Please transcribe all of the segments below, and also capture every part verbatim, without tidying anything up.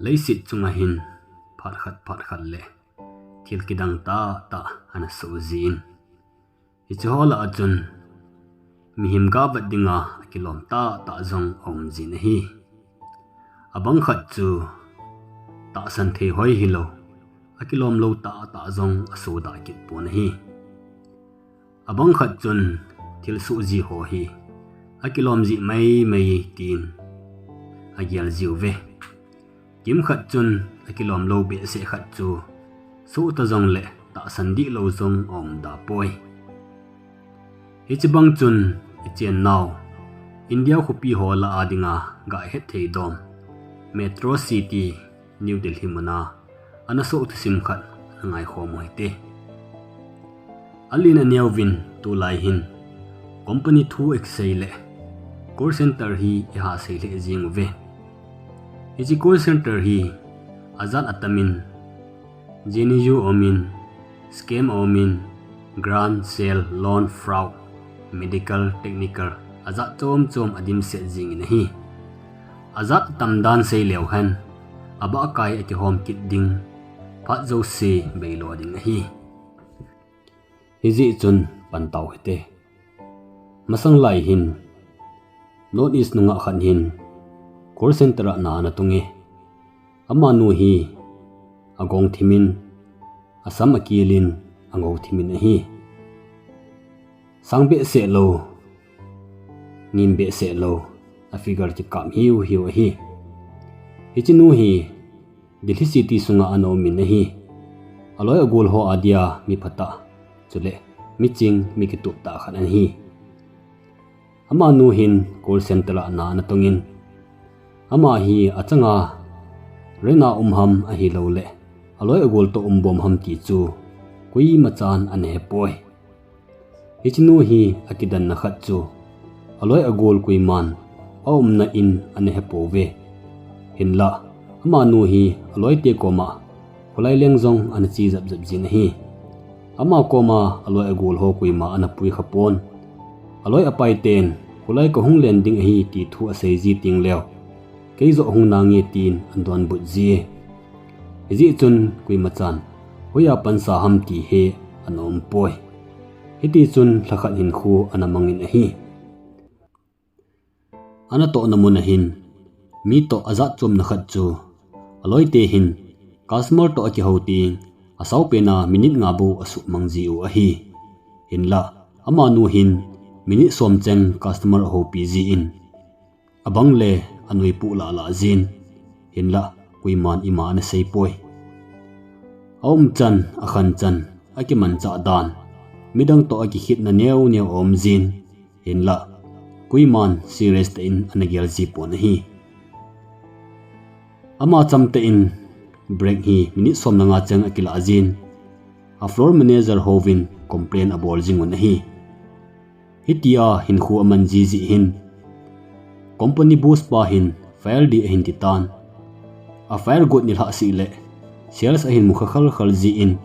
Leiset chunga hin phat khat phat khat le thil kidang tahtah ana soh jin, hiche ho lah a chun mihem gavet dinga akilom tahtah jong aum jin ahi. Abang khat chu tahsan thei hoi hilou, akilom lou tahtah jong asohda kit pon ahi. Abang khat chun thilsoh ji ho hi akilom ji maimai tin agel jiuve. Kimkhat chun akilom lou behseh khat chu soh ta jongle tahsan dihlou jong aum da poi. Hiche bang chun ichennau India khopi ho lah a dinga gahet thei dom Metro City, New Delhi muna ana soh thusim khat ana ngaikhom u hite. Alen aneuvin tulai hin company thu akisei le call center hi iha sei lheh jeng uve. Hiche call center hi ajat atamin, genuine aumin, scam aumin, grant, sale, loan, fraud, medical, technical, ajat chom chom adimset jengin ahi. Ajat atam dan seileu hen, abahkai akihom kit ding, phat jouse beilo ding ahi. Hijeh chun pan tau hite. Masang lai hin North East nungah khat hin call center a na ana tonge. Amanu hi agong thimin, asam akelin, angou thimin ahi. Sang behseh lou, nem behseh lou, a figure kikap hiu hiu ahi. Hichenu hi Delhi City sunga ana umin ahi. Aloi agol ho adia mi phatah, chule miching, mi kituptah khat ana hi. Amanu hin call center a na ana tongin, ama hi achanga rent a um ham ahiloule aloi agol toh um bom ham ti chu koimachan ana hepoi. Hichenu hi akidanna khat chu aloi agol koiman aumna in ana hepouve. Hinla amanu hi aloite koma kholai leng jong ana che japjap jin ahi. Ama koma aloi agol ho koima ana pui khapon. Aloi apaiten kholai kahung len ding ahi ti thu asei ji tengleu, keijoh hung nange tin adonbut jie. Hijeh chun koimachan hoiya pansa ham ti hi ana umpoi. Hitichun lhakhat hinkho ana mangin ahi. Anatohna muna hin mi toh ajatchomna khat chu aloite hin customer toh akihou teng asaopen a minute nga bou asuhmang jiu ahi. Hinla amanu hin minute som cheng customer ahoupi jin, abang le anoipoh lahlah jin, hinla koiman ima ana seipoi. Aumchan, akhanchan, akimanchah dan, midang toh akikhitna neoneo aum jin, hinla koiman serious tah in ana gel ji pon ahi. Ama chamtah in break hi minute som le nga cheng akilah jin, a floor manager houvin complain abol jingun ahi. Hitia hinkho aman ji jeh hin company boss pa hin fire ding ahin titan, a fire got nilhah seh le sales ahin mukha khalkhal jin,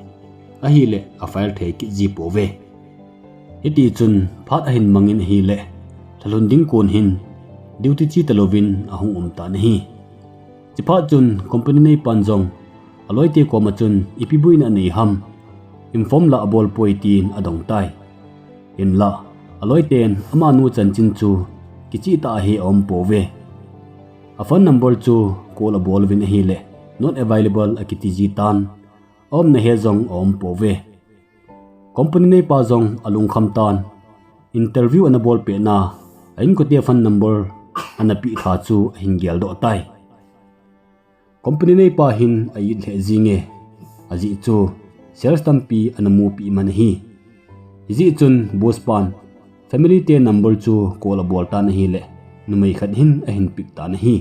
ahile a fire thei kit ji pouve. Hitichun phat ahin mangin ahile lhalhun ding kon hin duty che talouvin ahung umtan ahi. Chuphat chun company neipan jong aloite koma chun ipi boina anei ham, inform lah abol poi tin adongtai. Hinla aloiten amanu chanchin chu kichehtah a hi aumpouve. A phone number chu call abol uvin ahile not available akiti jitan, aumna he jong aumpouve. Company neipa jong alungkham tan, interview ana bolpehna a inkote phone number ana peh lha chu ahin geldoh tai. Company neipa hin a-it lheh jinge, ajeh chu sales tampi ana mupeh man ahi. Hijeh chun boss pan family te number chu call abol tan ahile numei khat hin ahin pick tan ahi.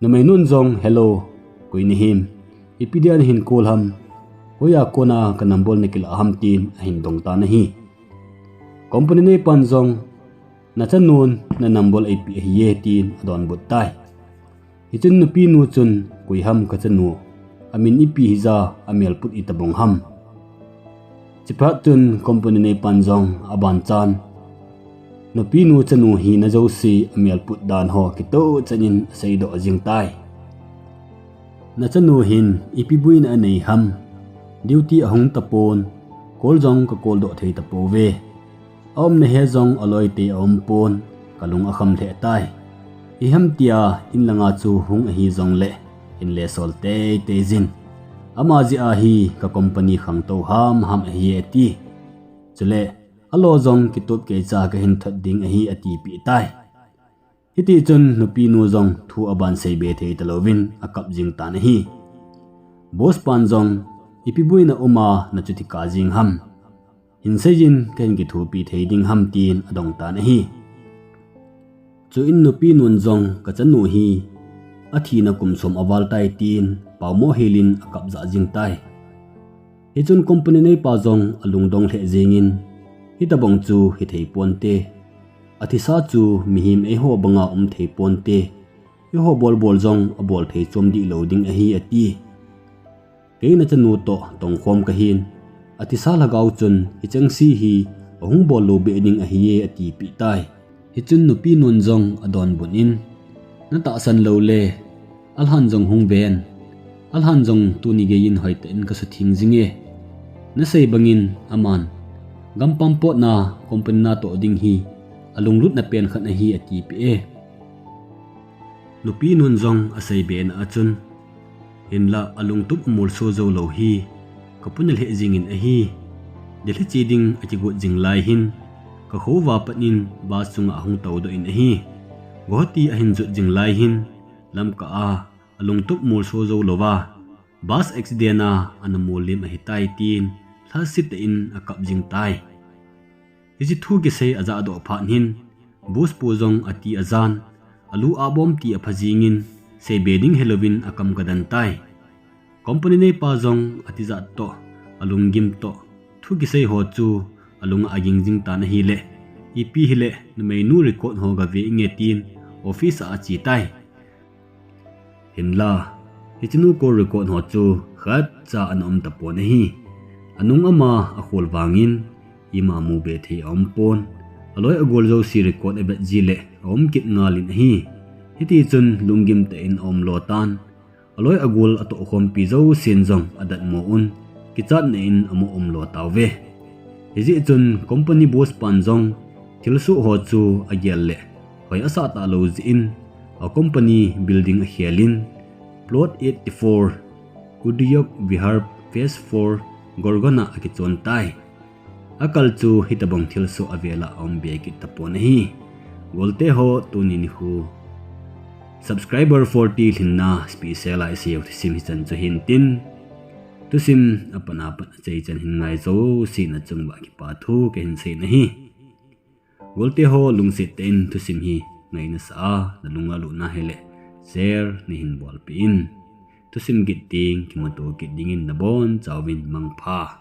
Numeinun jong, hello, koi nahim, ipi dia nahin call ham, hoiya kona ka number nakilah ham tin ahin dongtan ahi. Company neipan jong, nachanun na number eipeh ahiye tin adonbut tai. Hichun nupinu chun, koi ham kachanu, amin ipi hija, amelput itobang ham. Chuphat chun company neipan jong abanchan nupinu chanu hina jouse amelput dan ho kitoh chan in aseidoh jing tai. Nachanu hin ipi boina anei ham? Duty ahung tapon, call jong ka call doh thei tapouve. Aumna he jong aloi tei aumpon, kalung akham lheh tai. Ipi ham tia inlanga chu hung ahi jongle, hin le sol teitei jin. Ama jeh a hi ka company khangtou hamham ahi e ati. Chule, alo jong kitup keicha kahin thot ding ahi atipeh tai. Hitichun nupinu jong thu aban seibe thei talouvin akap jing tan ahi. Boss pan jong, ipi boina uma nachuti kap jing ham? Hin seijin kahin kithopi thei ding ham tin adong tan ahi. Chuin nupinun jong kachanu hi athina kum som aval tai tin paomo helin akap jah jing tai. Hichun company neipa jong alungdong lheh jengin, hitobang chu hithei ponte. Athisa chu mihem eiho banga um thei ponte. Eiho bolbol jong abol thei chom dihlou ding ahi ati. Kei nachanu toh tongkhom kahin, athisa lhagao chun hichengse hi ahung bol lou beh ding ahi e atipeh tai. Hichun nupinun jong adonbut in, natahsan loule, alhan jong hung ven. Alhan jong tuni geiyin hoitah in kasutheng jinge. Nasei bangin aman, gampam potna company natoh ding hi alunglutna pen khat ahi atipeh e. Nupinun jong aseibe na a chun, hinla alungtup amolso joulou hi kapuna lheh jingin ahi. Delhi che ding akigot jing lai hin, kakhouva pat in bus chunga ahung toudoh in ahi. Guwahati ahin jot jing lai hin, lamkah a alungtup molso joulouva, bus accident a ana mol lim ahitai tin, lhasetah in akap jing tai. Hiche thu kisei ajahdoh phat hin, boss pu jong ati ajan, alu abom ti apha jingin, seibe ding helouvin akam kadan tai. Company neipa jong atijat toh, alunggim toh, thu kisei ho chu alunga aging jing tan ahile, ipi hile numeinu record ho gave inge tin office a ache tai. Hinla, hichenu call record ho chu khatcha ana um tapon ahi. Anung ama akhol vangin, ima mu be thei aumpon. Aloi agol jouse record avet jile aum kit ngalin ahi. Hitichun lunggim tah in aumlo tan. Aloi agol atohkhompi jousen jong adatmo un, kichatna in amu umlo tauve. Hijeh chun company boss pan jong thilsoh ho chu agel le, hoi asah talou jeh in, a company building akhelin, plot eighty-four, Udyog Vihar, phase four, Gorgon a akichon tai. Akal chu hitobang thilsoh avela aum be kit tapon ahi. Golte ho, tuni nikho subscriber forty lhinna special a iseiu thusim hichan chu hintin, thusim apan apat achaichan hin ngai jouse nachunguva kipa thu kahin seiyin ahi. Golte ho, lungset tah in thusim hi ngaina sah a nalunga lutna hile share nahin bolpeh in. Thusim kit teng kimuto kit dingin nabonchauvin mangpha.